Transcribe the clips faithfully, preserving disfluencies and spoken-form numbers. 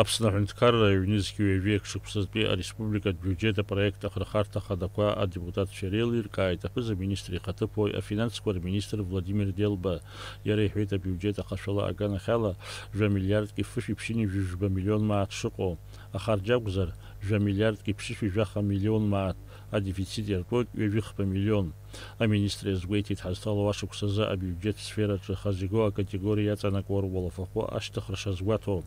Аԥсны аҳәынҭқарра ҩнызқьи ҩажәи акы шықәсазтәи ареспубликатә биуџьет апроект ахырхарҭа ахадақәа адепутатцәа иреилиркааит аԥыза-министр ихаҭыԥуаҩ афинансқәа рминистр Владимир Делба. Иара иҳәеит, абиуџьет ахашәала аганахьала жәа миллиардки фышәи ԥшьынҩажәи жәба миллион мааҭ шыҟоу, аха аргьы акәзар, жәа миллиардки ԥшьышәи жәаха миллион мааҭ адефицит иартәоит ҩажәихԥа миллион. Аминистр иазгәеиҭеит, ҳазҭалоу ашықәс азы абиуџьет сфераҿы хазы игоу акатегориа иаҵанакуа руалафахәы ашьҭыхра шазгәаҭоу.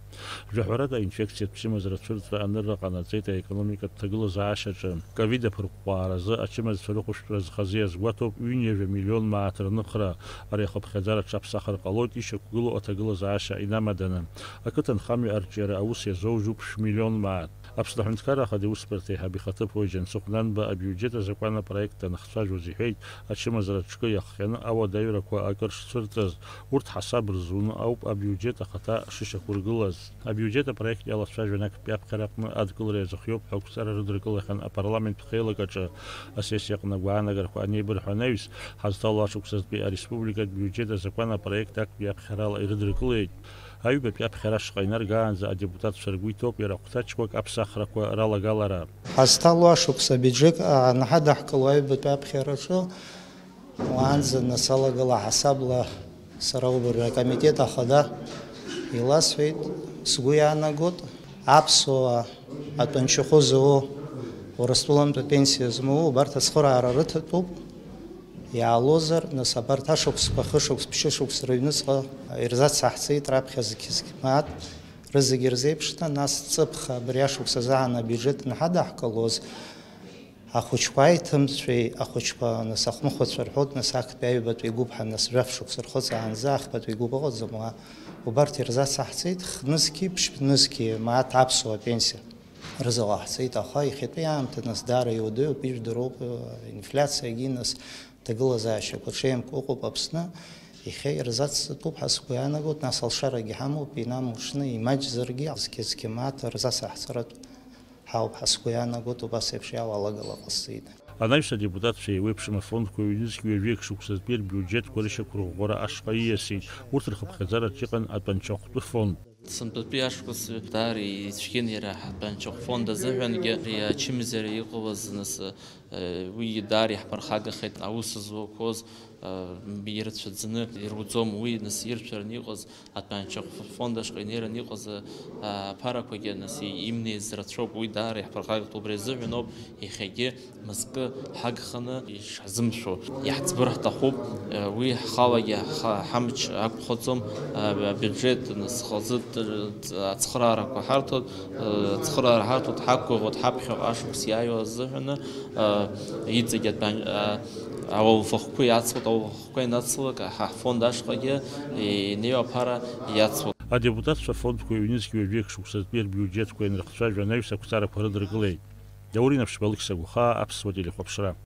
Жәаҳәарада, аинфекциатә чымазара цәырҵра анырра ҟанаҵеит аекономикатә ҭагылазаашьаҿы. Ковид аԥырҟәҟәааразы ачымазцәа рыхәышәтәразы хазы иазгәаҭоуп ҩынҩажәа миллион мааҭ рныхра, ари ахыԥхьаӡара аҽаԥсахыр ҟалоит ишьақәгылоу аҭагылазаашьа инамаданы. Ақыҭанхамҩа арҿиара аус иазоужьуп шә-миллион мааҭ. Аԥсны аҳәынҭқарра ахада иусбарҭа аиҳаб ихаҭыԥуаҩ Џьансыхә Нанба абиуџьет азакәан апроект анахцәажәоз иҳәеит, ачымазара аҽкы иахҟьаны ауадаҩрақәа акыр шцәырҵыз, урҭ ҳасаб рзуны ауп абиуџьет ахаҭа шышьақәыргылаз. Абиуџьет апроект иалацәажәон актәи аԥхьара аҟны адкылара иазыхиоуп ҳәа ақәҵара рыдыркылахьан апарламенттә хеилак аҿы асессиа аҟны агәаанагарақәа анеибырҳәо анаҩс, ҳазҭалоу ашықәсазтәи ареспубликатә биуџьет азакәан апроект актәи аԥхьарала ирыдыркылеит. Аҩбатәи аԥхьара ашҟа инаргаанӡа адепутатцәа ргәы иҭоуп иара хәҭаҷкәак аԥсахрақәа ралагалара. Ҳазҭалоу ашықәс абиуџьет анҳадаҳкыло аҩбатәи аԥхьараҿы уаанӡа нас алагала ҳасабла сара убыржәы акомитет ахада иласҳәеит, сгәы иаанагоит, аԥсуаа атәанчахәы зауоу, Урыстәылантәи апенсиа змоу убарҭ ацхыраара рыҭатәуп. Иаалозар, нас абарҭ ашықәсқәа, хышықәс, ԥшьышықәс рыҩныҵҟа ирзацаҳҵеит раԥхьа зқьы-зқьы мааҭ рызегьы рзеиԥшны, нас ҵыԥх абри ашықәс азаан абиуџьет анҳадаҳкылоз, ахәыҷқәа аиҭымҵәеи ахәыҷқәа, нас ахәмыхәацәа рҳәоит, нас актәи аҩбатәи гәыԥ ҳәа, нас жәаф шықәса рхыҵаанӡа ахԥатәи гәыԥ ыҟаӡам уа. Убарҭ ирзацаҳҵеит, хнызқьи ԥшьнызқьи мааҭ аԥсуа пенсиа рызалаҳҵеит, аха иахьатәи аамҭа нас даара иуадаҩуп, ижәдыруоуп, инфлиациагьы нас ҭагылазаашьақәа ҽеимк ыҟоуп Аԥсны, иахьа ирзацҵатәуп ҳәа сгәы иаанагоит, нас алшарагьы ҳамоуп, инамуҽны, имаҷзаргьы, зқьы-зқьы мааҭ рзацаҳҵаратә ҳауп ҳәа сгәы иаанагоит, убас еиԥш иалалагала ҟасҵеит. Анаҩс адепутатцәа еиуеиԥшым афондқәа ҩнызқь ҩажәеи акы шықәсазтәи рбиуџьетқәа рышьақәырӷәӷәара ашҟа ииасит, урҭ рхыԥхьаӡара аҿиҟан атәанчахәтәы фонд. Сынтәатәи ашықәс даара ицәгьан иара ҳтәанчахә фонд азыҳәангьы, ари ачымазара иҟалаз нас, э, уигьы даара иаҳԥырхагахеит, аус зуақәоз, э, ирцәаӡаны ируӡом, уи нас ирцәараны иҟаз атәанчахә фонд ашҟа инеираны иҟаз, э, аԥарақәагьы нас имнеиз рацәоуп, уи даара иаҳԥырхагахеит, убри азыҳәаноуп иахьагьы мызкы ҳагханы ишҳзымшәо иаҳӡбыр ҳҭахуп. Уи ҳхалагьы ҳа-, ҳамч ақәхаӡом. Абиуџьет нас хазы ацхыраара ҳарҭоит, ацхыраара ҳарҭоит, ҳақәгәыӷуеит ҳаԥхьаҟа ашықәс иааиуа азыҳәаны, иҵегь атәан-, ауалафахәқәа иацлоит, ауалафахәқәа инацлак, ҳа ҳфонд ашҟагьы инеиуа аԥара иацлоит. Адепутатцәа афондқәа ҩнызқь ҩажәеи акы шықәсазтәи рбиуџьетқәа ианрыхцәажәа анаҩс ақәҵарақәа рыдыркылеит. Даур Инапшьба, Алықьса Гәхаа, Аԥсуа телехәаԥшра.